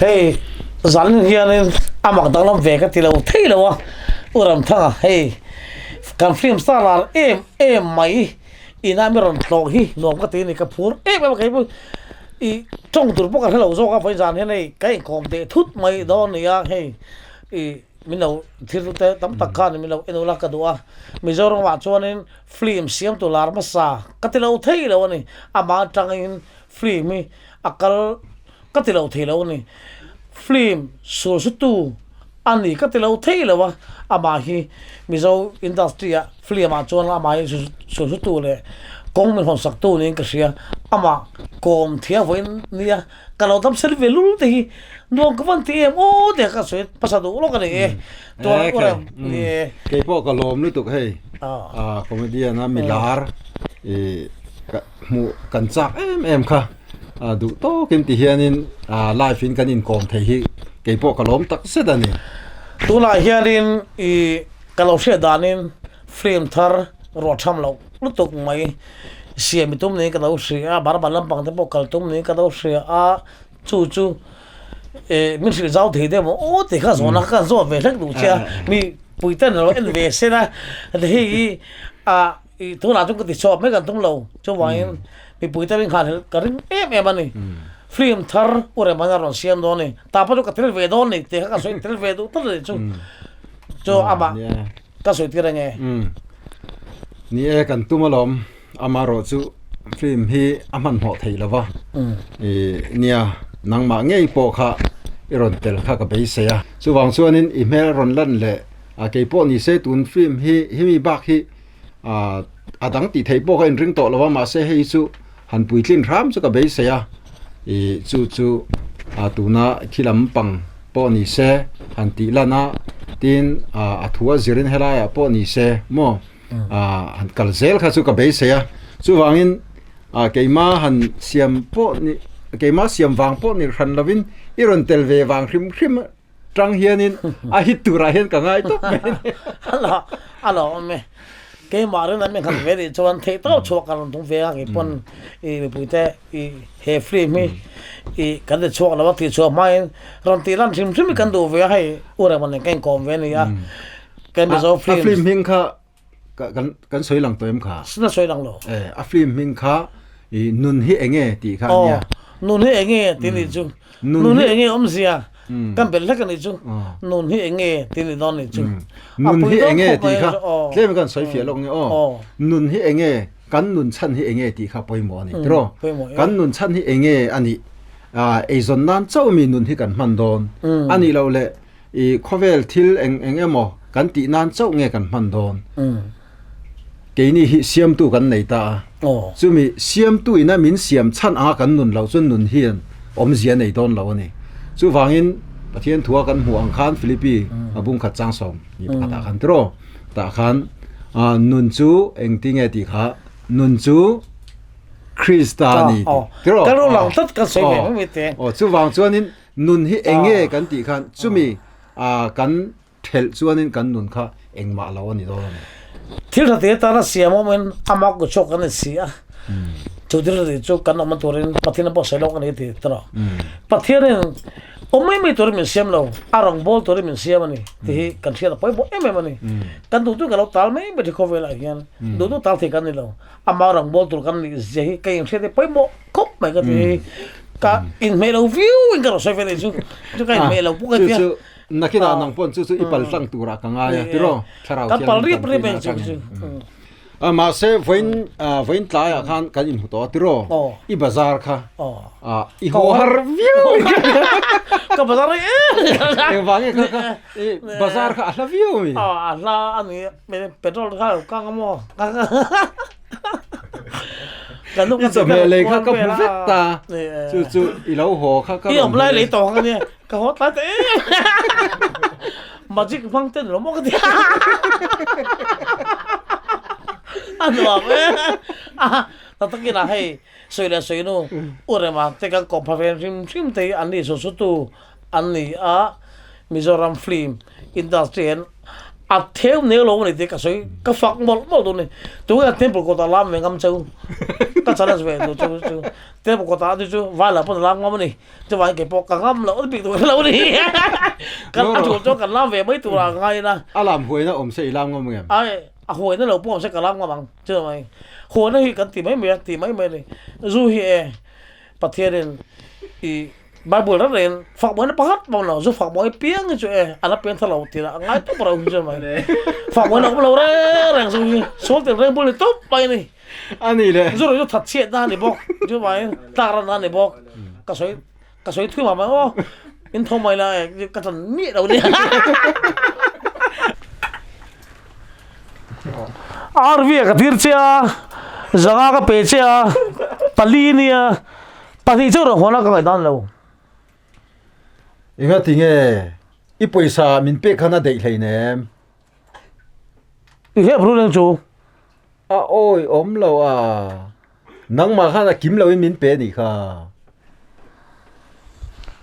Hei zanin hianin a mak danglam ve ka ti lo thei lo a, U Ramthanga hei kan film star lar em em mai ina mi rawn tlawh hi nuam ka ti a ni, ka phur em em a kei pawh i tawng tur pawh ka hre lo zawk a vawiin zan hian hei ka inkawm teh thut mai dawn a ni a, hei i min lo thil te tam tak khan min lo en ula ka duh a, Mizoram ah chuanin film siam tur lar hmasa ka ti lo thei lo a ni, amah atangin film hi a kal ka ti lo thei lo a ni, film sulsutu a ni ka ti lo thei lo a, amah hi Mizo industry ah film ah chuan amah hi sulsutu leh kawng min hawn sak tu niin ka hria, amah kawm thiam vawiin nia ka lo dam sel ve lul te hi nuam ka van ti em aw tih ka sawi hmasa duh lawk a ni e, tuan u rem ni e. Keipawh ka lawm lutuk hei comedian a milar ih ka hmuh kan chak em em kha duh tawkin ti hianin live in kan inkawm thei hi keipawh ka lawm tak zet a ni. Tunah hianin ih ka lo hriat danin film thar ruahtham loh lutuk mai siam i tum niin ka lo hria a, Barma lampang te pawh kal tum niin ka lo hria a, chu chu ih min hrilh zau thei deuh maw aw tih kha zawhna kha ka zawt ve hlek duh che a, mi puiten a lo en ve sen a, hei hi ah I tunah chuan ka ti chhuak mai kan tum lo, chuvangin mipui te ring nghal ka ring em em a ni. Film thar u Remana rawn siam dawn a ni, tah pawh chu ka tel ve dawn a ni tih kha ka sawi tel ve duh tlat a ni chu, chu amah ka sawi tir ange. Ni e, kan tum alawm, amaherawh chu film hi a hmanhmawh theih lo va, i nia nangmah ngei pawh kha i rawn tel kha ka beisei a, chuvang chuanin i hmel rawn lan leh a keipawh ni se tun film hi hemi bak hi ah a dang tih theih pawh ka inring tawh lo a mahse hei chu han puitlin hram chu ka beisei a ih chu chu ah tuna khi lampang pawh ni se han tih lan a tin ah a thu a zirin helaiah pawh ni se maw ah han kal zel kha chu ka beisei a chuvangin ah keima han siam pawh ni keima siam vang pawh ni hran lovin i rawn tel ve vang hrim hrim a. Tang hianin a hit turah hian ka ngai tawp mai a ni. A a lo awm e. Keimah rin an min khat ve nih chuan theih tawp chhuak kan rawn tum ve a, kei pawn i mipuite i he film hi i kan ti chhuak lo a tih chhuah hmain rawn tih lan hrim hrim hi kan duh ve a, hei u Rema nen ka inkawm ve a ni a. Kei Mizo film. A film hming kha kan kan sawi lang tawh em kha? Na sawi lang lo. Eh, a film hming kha i nun hi enge tih kha ania. Oh, nun hi enge tih ni chu. Nun hi enge awmzia kan belh hlek a nih chu. Nun hi enge tih ni dawn nih chu. Nun hi enge tih kha tlem kan sawi fiah lawk nge aw. Nun hi enge kan nun chhan hi enge tih kha pawimawh a ni tiraw. Kan nun chhan hi enge a nih eizawn nan chauh mi nun hi kan hman dawn a nih loh leh I khawvel thil eng eng emaw kan tih nan chauh nge kan hman dawn? Keini hi siamtu kan nei ta a. Chumi siamtu ina min siam chhan anga kan nun loh chuan nun hian awmzia nei dawn lo a ni. Chuvangin Pathian thua kan hmuh ang khan Philippi a bung khat chang sawm ni pakhatah khan tiraw tah khan nun chu engtinge tih kha nun chu Krista a ni tih tiraw? Ka ru lang tlat ka sawi ve mai mai te. Aw chuvang chuanin Nun hi eng nge kan tih khan chumi kan thelh chuanin kan nun kha engmah lo a ni dawn a ni. Thil tha te tana siam awmin ama ku chhuak kan ni si a, chu thil tha te chu kan awmna turin Pathian a pawh sawi lawk a ni tih tawh. Pathianin awm mai mai turin min siam lo, a rawngbâwl turin min siam a ni tih hi kan hriat a pawimawh em em a ni. Kan duhtu kan lo tal mai mai thi khawvelah hian duhtu tal thei kan ni lo. Ama rawngbâwl tur kan nih zia hi ka inhriat hi pawimawh khawp mai ka ti hi. Ka inhmeh lo viau in ka rawn sawi ve leh chu, chu ka inhmeh lo pawh ka tia. Chu chu nakinah nang paw'n chu chu i pal tlang turah ka ngai a tiraw thlarau thianghlim kan pal rip rip ang chu chu. A mahse vawiin vawiin tlaiah khan kan inhmu tawh a tiraw i bazar kha i haw har viau in ka hria. Ka bazar rei em. Engvang nge kha kha i bazar kha a hla viau a mi? A hla a ni. Petrol kha lo kang a maw? Ka nu ka chawhmeh lei kha ka hmu vek ta. Chu chu i lo haw kha ka I awm lai lei tawh ang ania. Ka haw tlai ta em. Magic hmang ten lo maw ka ti. A nuam e. Tak takin ah hei sawi leh sawi nu u Rema te kan kawm pha ve hrim hrim te hi an ni chu chu tu an ni a Mizoram film industry hian. A theu neu lo a ni tih ka sawi, ka fak mawlh mawlh dawn a ni. Tunge temple kawtah lam ve ngam cheu, ka challenge ve duh cheu chu. Temple kawtah ani chu vai lam pawn a lam ngam a ni. Chuvangin kei pawh ka ngam loh bik tur lo a ni. Kan a tul chuan kan lam ve mai turah ka ngai ina. A lam huaina awm se i lam ngam ngem? Ai, a huaina lo pawh awm se ka lam ngam ang. Chuvangin huaina hi kan ti mai mai a, ti mai mai a ni. Zu hi e Pathianin i Bible reng rengin fak mawina pakhat pawh awm lo, zu fak mawi piang hi chu e a la piang thar lo tih lah a ngai tawp reuh hi chu mai. Fak mawina awm lo reng reng zu hi sual tin reng bul ni tawp mai a ni. A ni le. Zu rawih chu that chhiat na a ni bawk, chu vangin tlak ran na a ni bawk. Ka sawi ka sawi thui mah mai aw, in tho mai la e ka chan miah lo nia. RV a ka tir che a, zanga ka pe che a, pali nia. Pahnih chu rawn hawn a ka ngaih dan lo. Enga tinge i pawisa min pek khan a deih hleinem? I hep rul eng chu? A awi awm lo a, nangmah khan a kim loin min pe anih kha.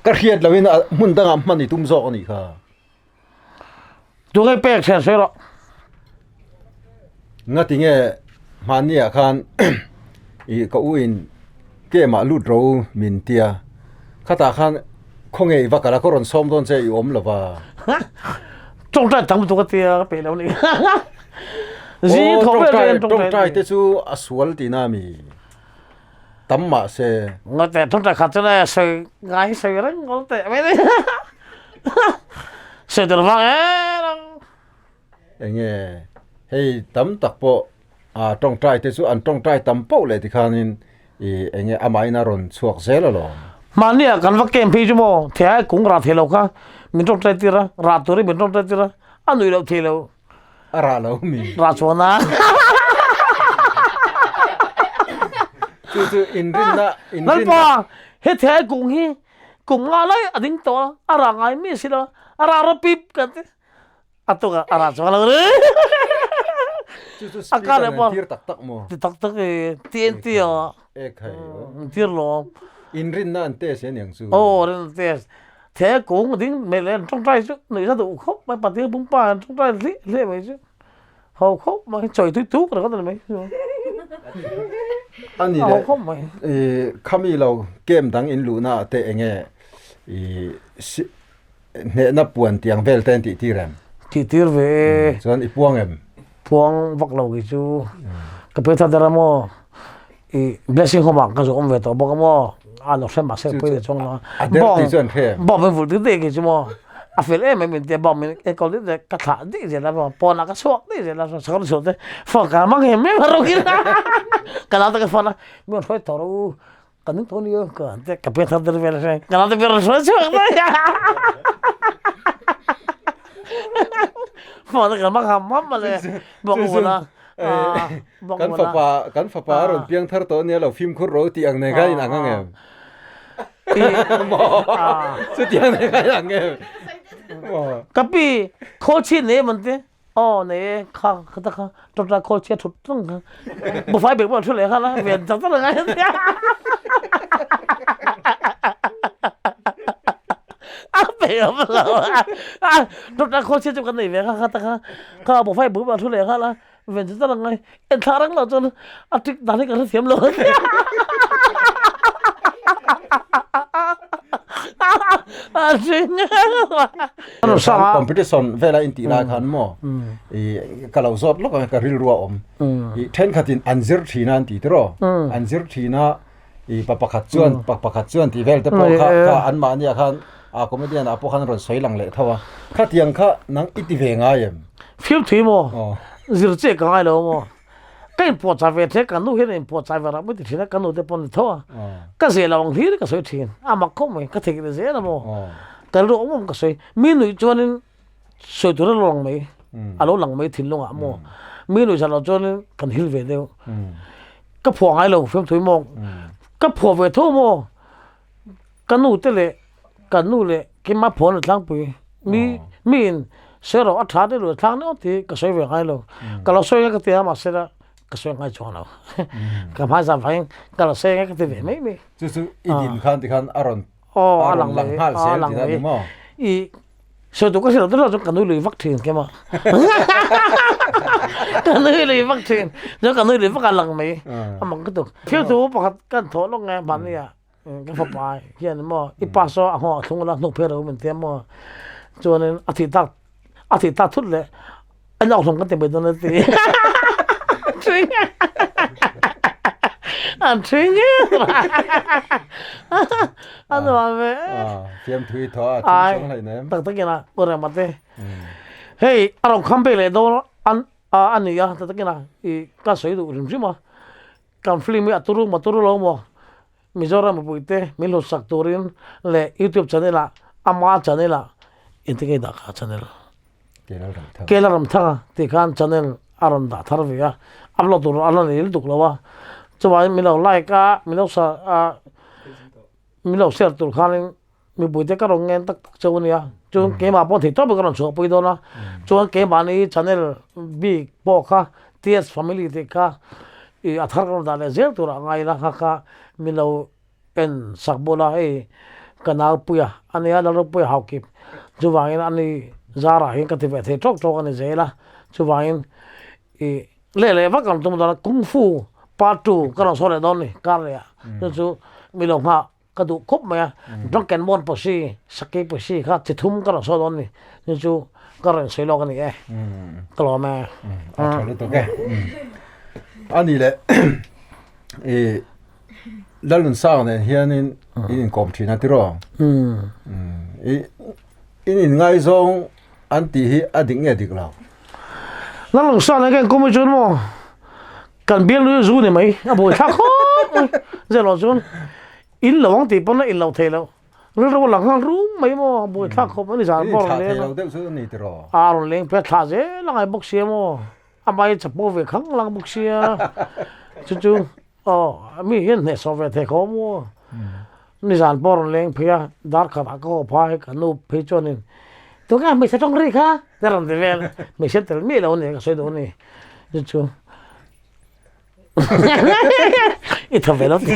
Ka hriat loin a hmun dangah hman i tum zawk anih kha. Tunge pek thian sawi rawh. Nga tinge hmanni ah khan ih ka u in game ah lut ro min tia khatah khan khawnge i va kal a ka rawn sawm dawn che i awm lo va. Tawngtai tam tuk a tia ka peih lo ni. Zing tho vel vel tawngtai te chu a sual tihna a mi tam mah se. Nga te tawngtai khat chu le sawi ngai sawi reng ngawt teh mai ni. Sawi tur vang em ang. Enge hei tam tak pawh ah tawngtai te chu an tawngtai tam poh leh tikhanin ih enge amahin a rawn chhuak zel alawm. Mahni ah kan va camp phei chu maw thei kung rah thei lo kha min tawngtai tir a, rah turin min tawngtai tir a, a nuih loh thei lo. A rah lo mi. Rah chuan a. Chu chu inrinna inrinna. Lalpa he thei kung hi kum nga lai a ding tawh a, a rah ngai mi a si lo, a rah rawh pip kan ti. A tuk ah a rah chuang lo ri. Chu chu speaker nen tir tak tak maw? Ti tak tak e, TNT ah. E khai. Tir lo. Inrinna an test e niang chu. Aw, rinna test. The kung ding mei leh an tawngtai chu nuih za duh khawp mai, patil pumpa an tawngtai hliah hliah mai chu ho khawp mai, chawi tui tuk ringawt a ni mai. A ni le, khawp mai. I khami lo game dang in luhna ah te enge i hnehna puan tiang vel te an tih tir em? Tih tir ve e. Chuan i puang em? Puang vak lo ki chu ka pe that der a maw? I blessing home ah ka zawh awm ve tawh bawk a maw a lo hre mahse pawh i chuang lo a der tih chu an hre em bawng min vulh tir daih kei chu maw a fel em em min tia bawng min enkawl tir daih ka thlah daih zel a maw pawnah ka chhuak daih zel a sakawr chhuah te phone ka hmang em em a rawng in ka nau te ka phone a mi rawn hruai tawh rawh u ka ning tawh a nia ka han tia ka pian thar der vel a hre ka nau te mi rawn hruai chhuak daih a phone te ka hmang ham ham a le bawng vun a. Kan fapa kan fapa a rawn piang thar tawh ania lo fimkhur ro tih ang nen khan in ang ang em? Chutiang nen khan in ang em? Ka pi khawl chhiat nei em an ti? Aw nei e kha khata kha tawta khawl chhiat thut reng kha bufai bek pawh an thu leh khan a ven chak chak a ngai a tia. A pe awm lo a tawta khawl chhiat chu kan nei ve kha khata kha Kha bawhfai bul a thu leh nghal a, ven chu tal ang ngai, en thla reng lo chuan a trick dan hi ka hrethiam lo a nia. A hring Competition vela in tih lai khan maw i ka lo zawt lawk a ka rilru a awm. I thenkhatin an zir thin a an ti tiraw? An zir thin a i pa pakhat chuan pa pakhat chuan tih vel te pawh kha kha an mahni ah khan a comedian ah pawh khan rawn sawi lang leh tho a khatiang kha nang i ti ve ngai em? Fim thui maw? Zir che ka ngai lo maw? Ka inpuahchah ve the ka nu hian a inpuahchah ve rah mai ti thin a ka nu te pawn ni tho a ka zeh lo ang hlir ka sawi thin a mak khawp mai ka theihnghilh zel a maw ka rilru awm awm ka sawi mi nuih chuanin sawi tur a lo lang mai a lo lang mai thinlungah maw mi nuih zah loh chuanin kan hil ve deuh. Ka phuah ngai lo fiamthui maw? Ka phuah ve tho maw? Ka nu te leh ka nu leh keimah phuah an tlangpui. Mi miin sawi rawh a tha deuh lo thlang deuh tih ka sawi ve ngai lo. Ka lo sawi nge ka ti a mahse la ka sawi ngai chuang lo. Ka hmai zan vangin ka lo sawi nge ka ti ve mai mai. Chu chu i din khan tikhan a rawn a rawn lang nghal zel tih a ni maw? I. Sawi tur ka hre lo te chu ka nui lui vak thin kem a. Ka nui lui vak thin. Chuan ka nui lui vak a lang mai. A mak lutuk. Thil chu pakhat kan thawh lawk nge mahni ah ka fapa hian maw i pa saw a nghawng a thlung la hnuk phei ro min tia maw. Chuanin a thih tak a thih tak thut leh a nau hlawm kan ti mai dawn a ti. An ṭhing a nuam ve. Fiamthu i thaw a thing sawng hlei nem. Tak takin a u rem ate. Hei a rawn kham pek leh dawn an a ni a tak takin a i ka sawi duh hrim hrim a. Kan film hi a turu maw turu lo maw Mizoram mipuite min hlutsak turin leh YouTube channel ah ama channel ah engtin nge i dah kha channel? Kela Ramthanga tih khan channel a rawn dah thar ve a, upload tur a la nei lutuk lo a, chuvangin min lo like a, min lo a, min lo share tur khanin mipuite ka rawn ngen tak tak cheu a nia, chuan keimah pawh theihtawp in ka rawn chhuahpui dawn a, chuan keimahni channel bik pawh kha TS family tih kha ih a thar ka rawn dah leh zel turah a ngai ila kha kha min lo en sak bula hei ka naupuia a nia Lalropuia Haukip chuvangin a ni zarah hian ka ti ve thei tawk tawk a ni zel a chuvangin ih leh leh vak ang tum dawn a kung fu part 2 ka rawn sawi leh dawn a ni kar leh ah chu chu mi lo nghah ka duh khawp mai a drunken mawn pawh saki pawh kha chi thum ka rawn sawi dawn a ni chu chu ka rawn sawi lawk a ni e ka lawm e. A tha lutuk e a ni leh ih Lalnunsang nen hianin in inkawm thin a tiraw? I in inngaizawng an tih hi a dik nge dik lo? Lalnunsang nen ka inkawm hi chuan maw kan bialnu hi zu ni mai a buai thlak khawp mai zelo chuan in lo ang tih pawn a in lo thei lo rilru a lang nghal rum mai maw a buai thlak khawp mai ni zan pawh a rawn leng a. In thlah thei lo deuh chu a ni tiraw? A rawn leng phei a thlah zel a ngai bawk sia maw amah hi chapo ve khang lang bawk sia chu chu Aw, mi hian hnehsawh ve thei kho maw? Nizan pawh rawn leng phei a, dar khatah ka haw phai ka nu phei chuanin, Tunge hmeichhe tawng ri kha? te rawn ti vel, hmeichhe tel miah lo a ni ka sawi duh a ni. Chu chu i thaw ve lo ti.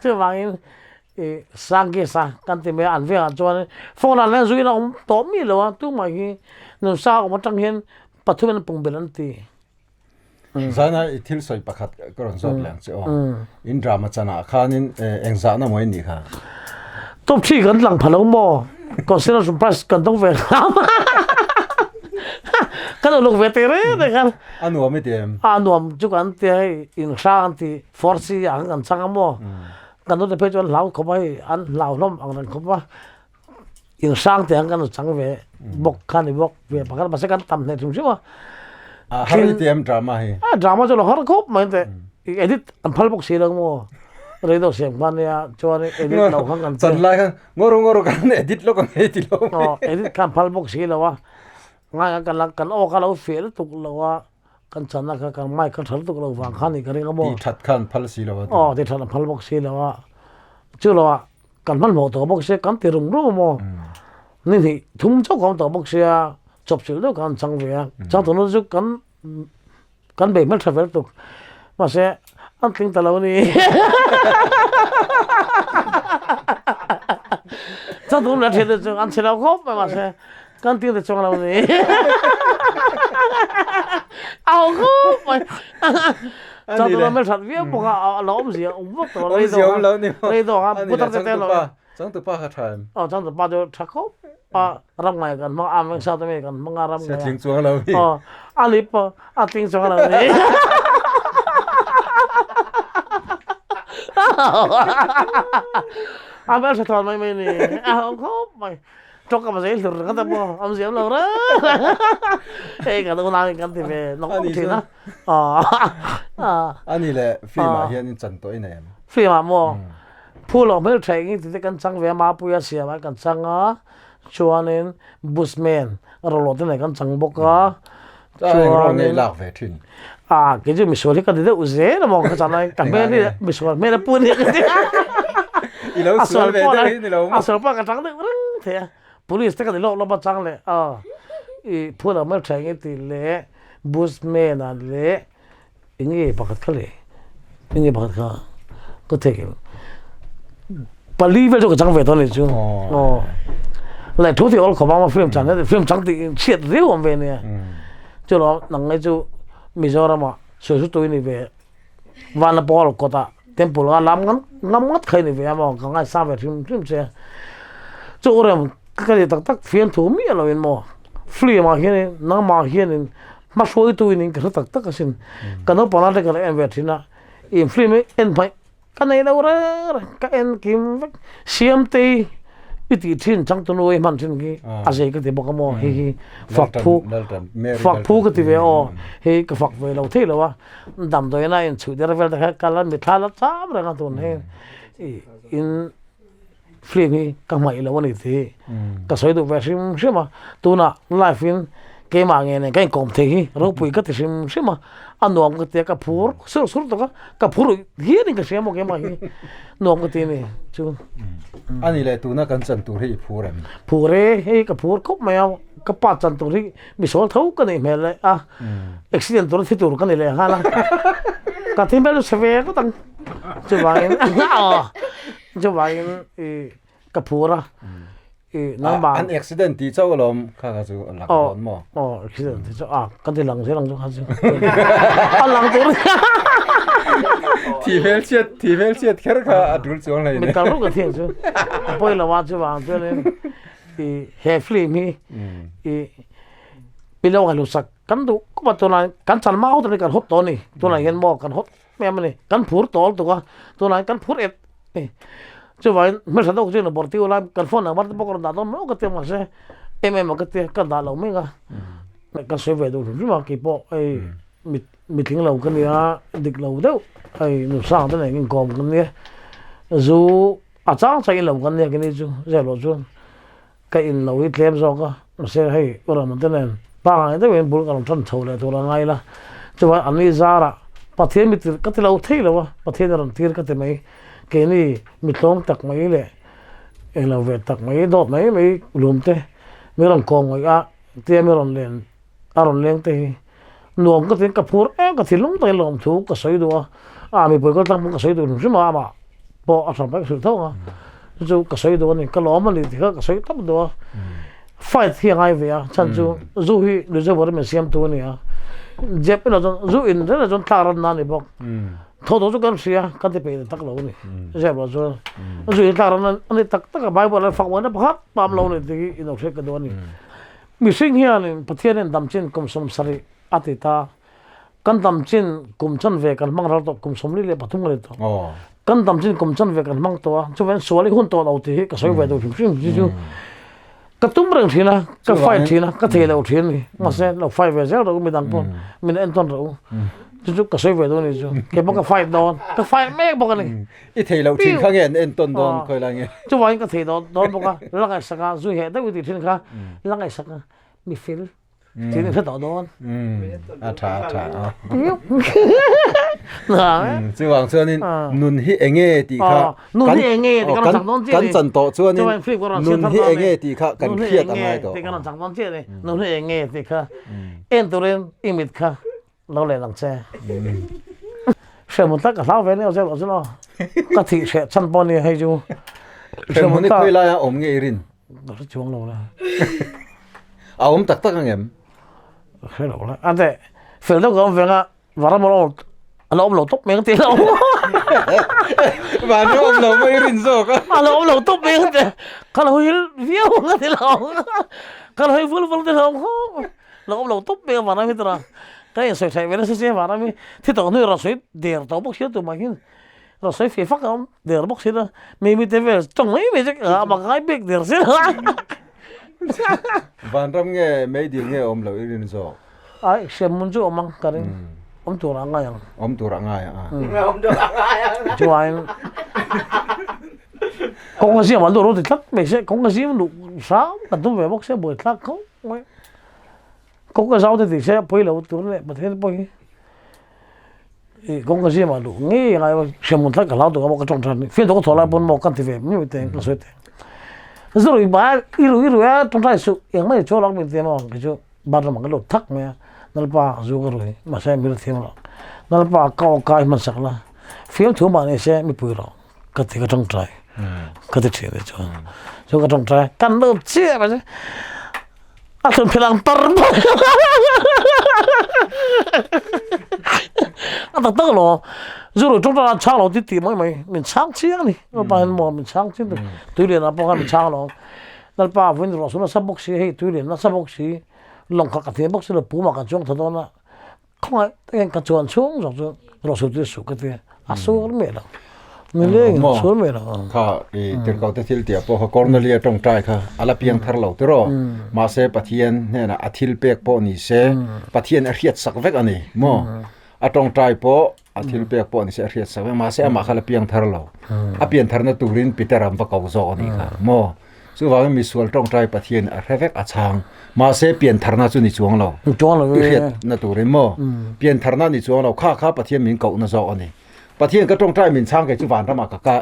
Chuvangin i Sangisa kan ti mai a, an vengah chuan phone ah hian zuiin a awm tawh miah lo a, tumah hi nunsa awm atang hian Pathum in pung belh an ti. Zana i thil sawi pakhat ka rawn zawt leh ang che aw. In drama chanah khanin eng zahna maw i nih kha? Top thi kan lang pha lo maw? Consideration prize kan dawng ve hram. Kan uluk ve te reng reng khan. A nuam i ti em? A nuam chu kan ti hei in hrang an ti force ang kan chang a maw? Kan nute phei chu an hlau khawp a hei an hlau hlawm ang reng khawp a. In hrang te ang kan chang ve bawk kha ni bawk ve pakhat mahse kan tam hneh hrim hrim a. A har i ti em drama hi? A drama chu lo har khawp mai te edit an phal bawk si lo maw radio siam kha nia chuan edit lo khan kan chan lai khan ngawr ngawr kan edit lo kan ei ti lo. Aw edit khan phal bawk si lo a ngai kan la kan aw kha lo fiah lutuk lo a kan channa kha kan mic kha tha lutuk lo vang kha ni ka ring a maw. Ti that khan phal si lo a. Aw ti that an phal bawk si lo a chu lo ah Kan hmanhmawh tawh bawk sia, kan ti rum rum a maw? Ni hnih thum chauh ka awm tawh bawk sia, chawpchilh deuh khan an chang ve a. Chang tawhna chu kan kan bei hmeltha vel tuk. Mahse, an tling ta lo a ni. Chang tawhna leh a thiante chu an chhe lo khawp mai, mahse kan tling ta chuang lo a ni. A ho khawp mai. Chang tawhna hmelthat viau bawk a, a lo awmzia awm vak tawh lo. Awmzia awm lo ni maw? Rei dawk a, putar te te lo. Changtupa kha tha em? Aw, changtupa chu tha khawp a, ram ngai kan hmang a, am veng sa te mai kan hmang a ram ngai a. Sia tling chuang lo ni. Aw, a lip pawh a tling chuang lo ni. A hmeltha thawn mai mai ni, a awm khawp mai. Tawngkam a zei hlur ringawt a maw, awmzia awm lo reng reng. Hei kan unau in kan ti ve nawk nawk thin a. A ni le, film ah hian in chan tawh i nei em? Film ah maw? Phu lo hmel tha engin tite kan chang ve a, Mapuia siam ah kan chang a, chuanin Bushman rawlawh te nen kan chang bawk a, chuanin lak ve thin. A kei chu misual hi ka ti deuh zel a maw ka chan a, ka hmel hi misual hmel a pu ania ka ti a. I lo sual ve deuh hi ni lo maw? A sual pawh ka chang deuh reng thei a. Police te ka ni lawk lawp a chang leh a, i phu lo hmel tha eng i tih leh Bushman ah leh eng nge pakhat kha le eng nge pakhat kha ka thei. pali vel chu ka chang ve tawh a ni chu. Aw. Leh thu tih awl khawp a film chan film chang tih chhiat riau awm ve nia. Chu lawm nang nge chu Mizoram ah sawi hru tui ni ve Vanlapawl kawt ah temple a lam ngam ngam ngawt kha i ni ve a maw ka ngaihsang ve hrim hrim che a. Chu urem ka ti tak tak fiamthu miah lo in maw film ah hian in nangmah hian in hmahruaitu in ka hre tak tak asin. Ka naupang lai te ka lo en ve thin a in film hi en hmaih Ka nei lo reng reng, ka en kim vek. Siamtei i tih thin changtunu i hman thin khi a zei ka ti bawk a maw hei hi fak phu fak phu ka ti ve aw hei ka fak ve lo thei lo a damdawiin a inchhuih der vel te kha kal a mitthla la cham reng a tun hei in Film hi ka hmaih lo a ni tih ka sawi duh ve hrim hrim a, tunah live in keimah nge nen ka inkawm thei hi ropui ka ti hrim hrim a, a nuam ka ti a, ka phur sur sur tawk a, ka phur hian in ka hria maw keimah hi nuam ka ti a ni chu. A ni leh tuna kan chan tur hi i phur em? Phur e, hei ka phur khawp mai a, ka pa chan tur hi misual tho ka nih hmel leh a, accident tur a thi tur ka ni leh nghal a, ka thi hmel chu chhe ve ngawt ang chuvangin aw. Chuvangin i ka phur a i nangmah An accident tih chauh alawm kha kha chu a lang dawn maw? Aw accident tih chu a kan ti lang zel ang chu kha chu a lang tur Thi hmel chhiat thi hmel chhiat kher kha a tul chuang hlei ne. Mital ruk a thiang chu a pawi lo a chuvang chuanin i he film hi i mi lo ngaihlu sak kan duh khawp a tunah kan chan mau tawh a ni kan hawt tawh a ni tunah hian maw kan hawt Em a ni, kan phur tawl tuk a, tunah hian kan phur et a ni. Chuvangin hmeltha deuh chu bawr tiu lai kan phone number te pawh ka rawn dah dawn maw ka ti a mahse em em a ka tia ka dah lo mek a. Ka sawi ve duh hrim hrim a keipawh hei mitling lo ka nia dik lo deuh hei nusang te nen inkawm kan nia zu a chang chang in lo kan nia kini chu zep loh chuan. Ka in lo hi tlem zawk a, mahse hei U Ramon te nen pangngai deuhin bul ka rawn tan chho leh tur a ngai la, chuan an ni zarah Pathian mi tir ka ti lo thei lo a, Pathian a rawn tir ka ti mai, keini mi tlawm tak mai leh englo ve tak mai dawt mai mai lum te mi rawn kawm ngaih a tia mi rawn len a rawn leng te hi nuam ka tiin ka phur em ka thinlung takin lawmthu ka sawi duh a, a mipui kal tlang pawh ka sawi duh hrim hrim a amah pawh a hran mai ka hrilh tho ang a, chu chu ka sawi duh a ni ka lawm a ni tih kha ka sawi tawp duh a, fight hi a ngai ve a chhan chu zu hi Luzebar min siam tu a ni a, zep erawh chuan zu in reng reng chuan tlak ran na a ni bawk, tho tawh chu kan hria kan ti peih tak lo a ni zep erawh chuan zu hi tlak ran a ni tak tak a bible a fak uaina pakhat pawh a awm lo a ni tih hi inawhhriat ka duh a ni. Mihring hianin Pathianin damchin kum 70 a ti ta. Kan damchin kum chanve kan hmang ral tawh, kum 43 ka ni tawh. Kan damchin kum chanve kan hmang tawh a, chuvangin sual i hun tawh lo tih hi ka sawi ve duh hrim hrim hi chu ka tum reng thin a, ka fight thin a, ka thei lo thin a ni. Mahse lo fight ve zel rawh u midang pawh min entawn rawh u. Chu chu ka sawi ve duh a ni chu. Kei pawh ka fight dawn, ka fight mek bawk a ni. I thei loh thin kha nge an entawn dawn khawi lai nge? Chuvangin ka thei dawn dawn bawk a, la ngaihsak a, zui heh deuh i tih thin kha la ngaihsak a, mi fel thin i hre tawh dawn. A tha a tha a. Chuvang chuanin nun hi enge tih kha nun hi enge tih kan chang dawn chiah kan chan tawh chuanin nun hi enge tih kha kan hriat a ngai tawh. Tih kan chang dawn chiah ni. Nun hi enge tih kha en turin i mit kha Lo leh lang che. Hrehmun tak ka hlau ve nia zel chu lo. Ka thih hreh chhan pawh ni hei chu. Hrehmun hi khawi laia awm nge i rin? Ka hre chuang lo la. A awm tak tak ang em? Ka hre lo la. Ante fel deuh ka awm ve nga varam a lo a lo awm lo tawp mai ang tih lo. Van awm lo mai i rin zawk a. A lo awm lo tawp mai ang tih. Ka lo hil viau ang a ti lo. Ka lo hil vul vul ti lo. Lo awm lo tawp mai a vanram hi tura ka insawi thaih ve nasa sia vanram hi thi tawh hnu rawn sawi der tawh bawk sia tumah hian rawn sawi feh fak a awm der bawk sia mi mite vel tawng mai mai chu a mak ngai bik der sia Vanram nge meidil nge awm lo i rin zawk? Ai hremhmun chu awm ang ka ring awm tur ah ngai ang. Awm tur ah ngai ang a. Awm tur ah ngai ang. Chuan kawng a siam an duh ro ti tlat mai se kawng a siam duh hram kan tum ve bawk sia buaithlak khawp mai. Kawng ka zau te tih se pawi lo tur leh Pathian pawh hi i kawng ka zim ah duh ngei ngai a hriamhmun tlat ka hlau tuk a maw ka tawng than fian tawk ka thawh lai pawn maw ka ti ve mai te ka sawi te zu rui bai i rui rui a tawngtai suh engmah i chaw lak min ti maw kei chu bathroom ah ka lut thak mai a Lalpa zu ka rui mahse mi la thiam lo Lalpa ka aw kai hmansak la fiamthu mah ni se mipui rawh ka ti ka tawngtai. Ka ti thin chuan. Chu ka tawngtai kan lo chiah mai chu a thun phel ang tar mai. A tak tak lo zu ru tawngtai a chhang lo ti ti mai mai min chhang chiang a ni. Lalpa hian maw min chhang chiang tui lian ah pawh khan min chhang lo. Lalpa vawiin ruah chu nasa bawk si hei tui lian nasa bawk si lawng kha ka thei bawk si lo pum ah kan chuang tha dawn a. Khawngaih takin ka chuan chhung zawk chu ruahsur chu suh ka ti a, a sur miah lo. Nileng a sur miah lo. Kha i tirhkoh te thil tih ah pawh kha Cornelia tawngtai kha a la piang thar lo tiraw. Mahse Pathian hnenah a thil pek pawh ni se Pathian a hriat sak vek a ni maw. A tawngtai pawh a thil pek pawh ni se a hriat sak vek mahse amah kha la piang thar lo. A pian tharna turin Peter an va ko zawk a nih kha maw. Chuvangin misual tawngtai Pathian a hre vek a chhang. Mahse piantharna chu ni chuang lo. Ni chuang lo I hriatna turin maw? Piantharna ni chuang lo. Kha kha Pathian min kohna zawk a ni. Pathian ka tawngtai min chhang kei chu vanramah ka ka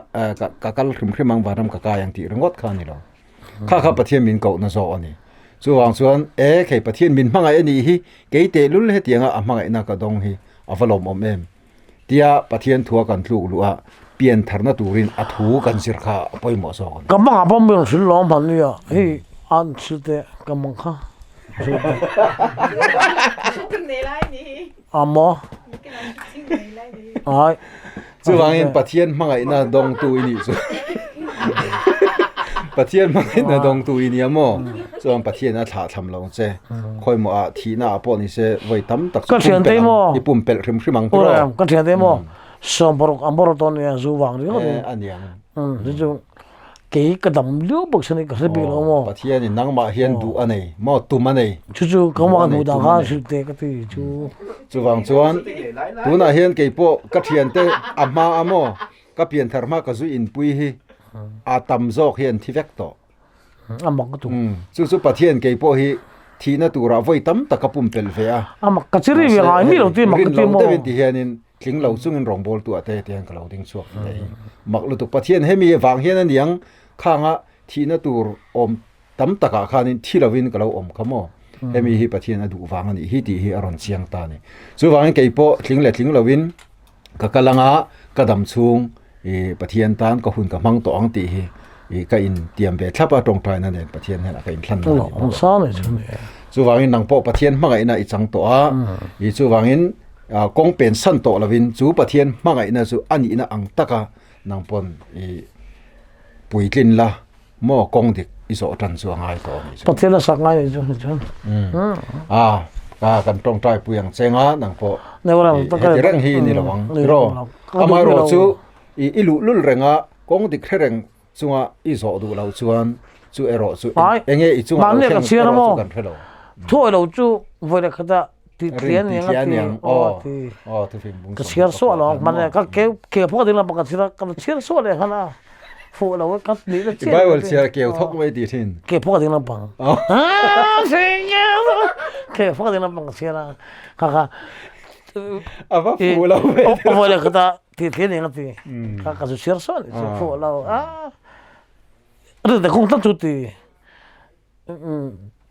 ka kal hrim hrim ang vanram ka kai ang tih ringawt kha a ni lo. Kha kha Pathian min kohna zawk a ni. Chuvang chuan e khei Pathian min hmangaih a nih hi kei tehlul hetianga a hmangaihna ka dawng hi a va lawmawm em. Tia Pathian thua kan tluk luh a, pian tharna turin a thu kan zir kha a pawimawh zawk a ni. Ka mangah pawh mi rawn hrilh lawm han nia, hei an hrilh teh ka mang kha hrilh teh. A maw? Ai. Chuvangin Pathian hmangaihna dawngtu i nih chu Pathian hmangaihna dawngtu i nia maw? Chuan Pathian a thlah tham lo che. Khawimaw ah thihna ah pawh ni se vawi tam tak chu pumpelh ang, i pumpelh hrim hrim ang tiraw? Aw ka thian te maw sawmparuk ang bawr tawn nia zu vang ringawt in. E a niang. Chu chu kei ka dam liau bawk si ni ka hre bik lo maw. Pathian in nangmah hian duh a nei maw tum a nei. Chu chu ka mah hmuh dan kha hrilh teh ka ti chu. Chuvang chuan tunah hian kei pawh ka thian te a hma a maw ka pianthar hma ka zu inpui hi a tam zawk hi an thi vek tawh. A mak ka tu. Chu chu Pathian kei pawh hi thihna turah vawi tam tak a pumpelh ve a. A mak ka chi ri ve ngai mi lo ti mak ka ti maw. Rin lo deuhin ti hianin tling lo chungin rawngbawltu ah te tihian ka lo ding chhuak ta hi. Mak lutuk Pathian hemi vang hian a niang khanga thihna tur awm tam takah khanin thi lovin ka lo awm kha maw. Hemi hi Pathian a duh vang a nih hi tih hi a rawn chiang ta a ni. Chuvangin kei pawh tling leh tling lovin Ka kal anga ka dam chhung i Pathian tan ka hun ka hmang tawh ang tih hi i ka in tiam ve thlap a tawngtaina nen Pathian hnenah ka in thlan na a ni bawk a. Chuvangin nang pawh Pathian hmangaihna i chang tawh a, i chuvangin kawng pen san tawh lovin chu Pathian hmangaihna chu a nihna ang taka nang pawn i puitlin la maw kawng dik i zawh tan chu a ngai tawh a nih chu. Pathian a sak ngai nih chu ni chuan. A ka kan tawngtai pui ang cheng a nang pawh heti reng hi ni lo ang tiraw. Amaherawh chu i i luh lul reng a kawng dik hre reng chunga i zawh duh loh chuan chu erawh chu enge i chunga lo thleng erawh chu kan hre lo. Thuawih lo chu vawi leh khat ah ti tlian niang a ti aw ti ka chhiar suah lo hman ka ke ke phawk ding lam ka chhiar ka chhiar suah leh hman a fuh lo ka ni na chiah Bible chhiar keu thok mai ti thin ke phawk ding lam pang ke phawk ding lam pang ka chhiar a kha kha ava fu lo ve o le kata ti tlian niang a ti kha ka chu chhiar suah ni chu fuh lo a ri te khung ta chu ti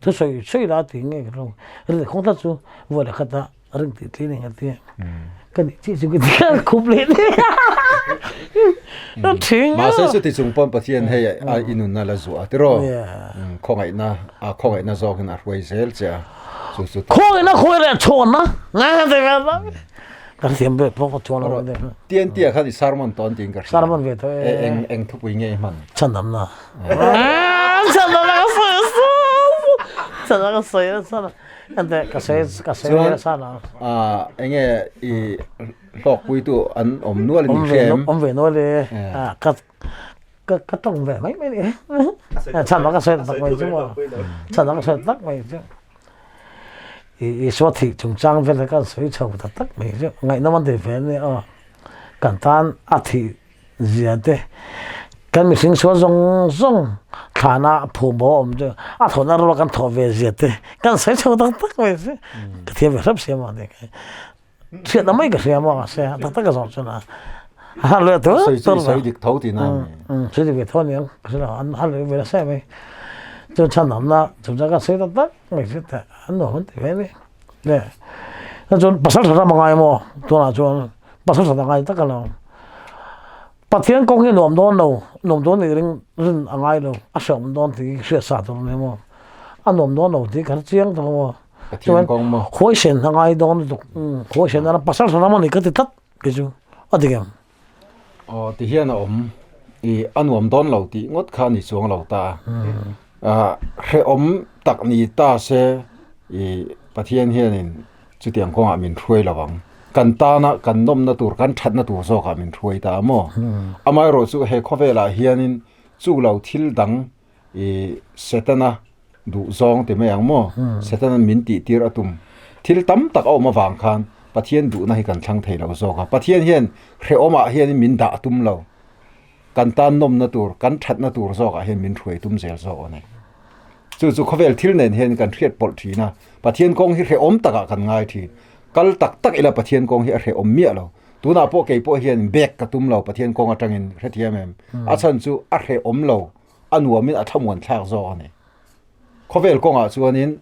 Thusawi sawi la ti nge ka rawng rin khawng tlat chu vawi leh khat ah ring tih tli ning a ti ka nih chiah chu ka ti a khup leh ni thing mahse chuti chung pawn Pathian hei a i nunna la zuah a tiraw khawngaihna a khawngaihna zawkin a hruai zel che a chu chu khawngaihna khawi leh chhawnna kan thiam ve pawh ka chuan lo tian tia khan i sermon tawn tiin ka hria sermon ve tho e eng eng thupui nge i hman chhandamna Chhandamna ka sawi a chhandamna ka sawi a chhan ente ka sawi ka sawi a chhan a enge i hlawkpuitu an awm nual in i hria em awm ve nual e ka ka ka tawng ve mai mai ni chhandamna ka sawi tak mai chu maw chhandamna ka sawi tak mai chu i Isua thih chungchang vel kha kan sawi chho ta tak mai chu ngaihnawm an ti ve ania aw kan tan a thih Zia te, kan mihring sual zawng zawng thlana phum bo a awm chu a thawhna rual kan thawh ve zia te kan sawi chho tak tak mai si. Ka thiam ve hrep si amaw ni kha. Hriatna mai ka hria amaw mahse tak tak ka zawh chuan a han leh tur tur. Sawi sawi dik tho tihna a ni. Sawi dik ve tho aniang ka hre lo an han leh ve nasa mai. Chuan chhan awmna chungchang kan sawi tak tak mai si te an nuam an ti ve a ni. Le chuan pasal tha ram a ngai amaw tunah chuan pasal tha a ngai tak a lo. Pathian kawng hi nuam dawn lo, nuam dawn nih ring rin a ngai lo, a hrehawm dawn tih hi hriat sa tur a ni maw? A nuam dawn lo tih kan chiang tawh maw? Pathian kawng maw? Huaisen a ngai dawn lutuk, huaisen a pasal hran ram a ni ka ti tlat kei chu, a dik em? Aw ti hian a awm, i a nuam dawn lo tih ngawt kha a ni chuang lo ta a, hrehawm tak ni ta se i Pathian hianin Chutiang kawngah min hruai lo ang. Kan tana kan nawmna tur, kan thatna tur zawkah min hruai ta a maw? Amaherawh chu he khawvelah hianin chu lo thil dang i Setana duh zawng ti mai ang maw? Setana min tihtir a tum. Thil tam tak a awm avang khan Pathian duhna hi kan thlang thei lo zawk a. Pathian hian hrehawmah hianin min dah tum lo. Kan tan nawmna tur, kan thatna tur zawkah hian min hruai tum zel zawk a ni. Chu chu khawvel thil nen hian kan hriat pawlh thin a, Pathian kawng hi hrehawm takah kan ngai thin. Kal tak tak ila Pathian kawng hi a hrehawm miah lo. Tunah pawh kei pawh hian bag ka tum lo Pathian kawng atangin hrethiam em? A chhan chu a hrehawm lo, a nuamin a thlamuan thlak zawk a ni. Khawvel kawngah chuanin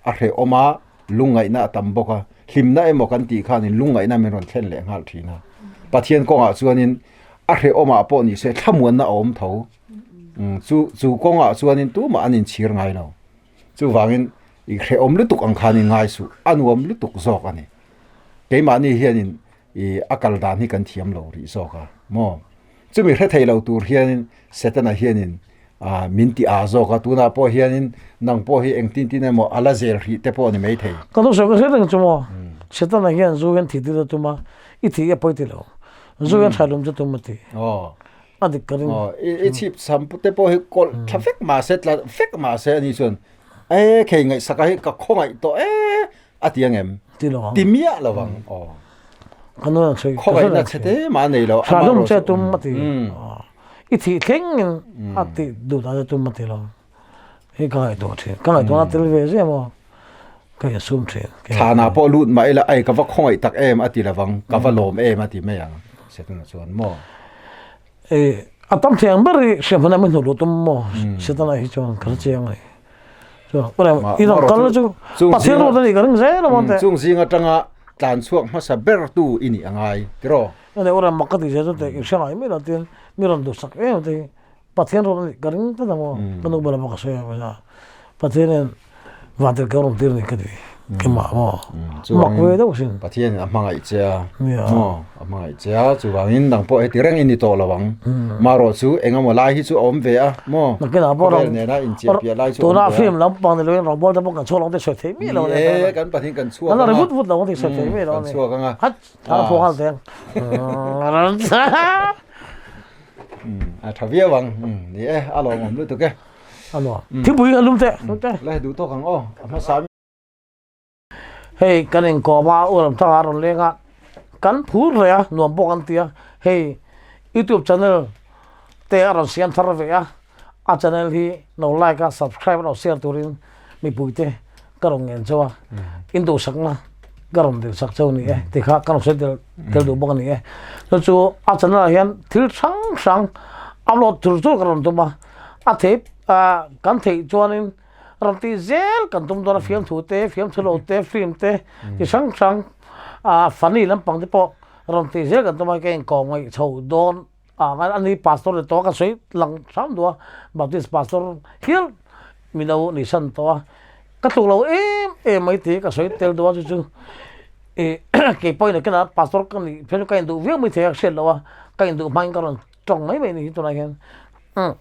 a hrehawm a, lungngaihna a tam bawk a, hlimna emaw kan tih khanin lungngaihna min rawn thlen leh nghal thin a. Pathian kawngah chuanin a hrehawmah pawh ni se thlamuanna a awm tho. Chu chu kawngah chuanin tumah an inchhir ngai lo. Chuvangin i hrehawm lutuk ang khan i ngai suh, a nuam lutuk zawk a ni. Keimahni hianin i a kal dan hi kan thiam lo rih zawk a maw? Chumi hre thei lo tur hianin Setana hianin ah min ti ah zawk a, tunah pawh hianin nang pawh hi engtin tin emaw a la zel hrih te pawh a ni maithei. Ka thu sawi ka hre reng chu maw? Setana hian zu hian thih tir a tum a, i thih a pawi ti lo. Zu hian tha lum chu tum a ti. A dik ka ring. I chhip sam te pawh hi kawlh tha vek mah se, tla vek mah se ani chuan e khei ngaihsaka hi ka khawngaih tawh e a ti ang em? Ti lo ang. Ti miah lo ang. Aw. Ka nu ang sawi. Khawngaihna chhe te mah a nei lo. Tha hlum che tum a ti. I thih thleng in a ti duh dan che tum a ti lo. Hi ka ngaihtuah thin. Ka ngaihtuahna tel ve zia maw? Ka insum thin. Thlanah pawh lut mah ila ai ka va khawngaih tak em a ti lovang, ka va lawm em a ti mai ang. Setana chuan maw? E, a tam thei ang ber hi hriamhmun ah min hnuh luh tum maw? Setana hi chuan ka hre chiang a ni. Chuan i rawn kal chu Pathian ruat a nih ka ring zel a maw te. Chung zing atanga tlan chhuak hmasa ber tu i nih a ngai tiraw? Ane ura mak ka ti zel chu te i hre ngai mai lo tin mi rawn duhsak em te hi Pathian rawn a nih ka ring tlat a maw? Ka nu bulah pawh ka sawi a, Pathian hian vantir ka rawn tir a ni ka ti keimah maw? Mak ve deuh sin. Pathian in a hmangaih che a maw? A hmangaih che a, chuvangin nang pawh heti reng i ni tawh lo ang. Marawh chu eng emaw lai hi chu a awm ve a maw? Nakinah pawh Khawvel nena inchiah piah lai chu a awm ve a. Tuna film lampang ni loin rawngbawl te pawh kan chhuak lo ang tih sawi theih miah lo a ni. Ni e, kan pahnih kan chhuak ang a. Kan la ri vut vut lo ang tih sawi theih miah lo a ni. Kan chhuak ang a. Hat, a phuah nghal teng. A tha viau ang ni e a lawmawm lutuk e. A nuam. Thingpui a lum teh lum teh. La duh tawk ang aw a hmasa. Hei kan inkawm a u Ramthanga a rawn leng a kan phur hle a nuam bawk an ti a hei youtube channel te a rawn siam thar ve a a channel hi lo like a subscribe a lo share turin mipui te ka rawn ngen chauh a in duhsakna ka rawn dilsak chauh a ni e ti kha ka rawn sawi tel tel duh bawk a ni e chu chu a channel ah hian thil hrang hrang upload tur tur ka rawn tum a a theih ah kan theih chuanin rawn tih zel kan tum dawn a fiamthu te fiamthu lo te film te chi hrang hrang ah funny lampang te pawh rawn tih zel kan tum a ka inkawm ngaih chho dawn. Ah ngai ani pastor ni tawh a ka sawi lang hram duh a Baptist pastor hial min lo ni san tawh a ka tluk lo em em mai tih ka sawi tel duh a chu chu ih kei pawh in a pastor ka nih phei chu ka induh viau mai thei a hriat loh a ka induh hmain ka rawn tawng mai mai ni hi tunah hian umm.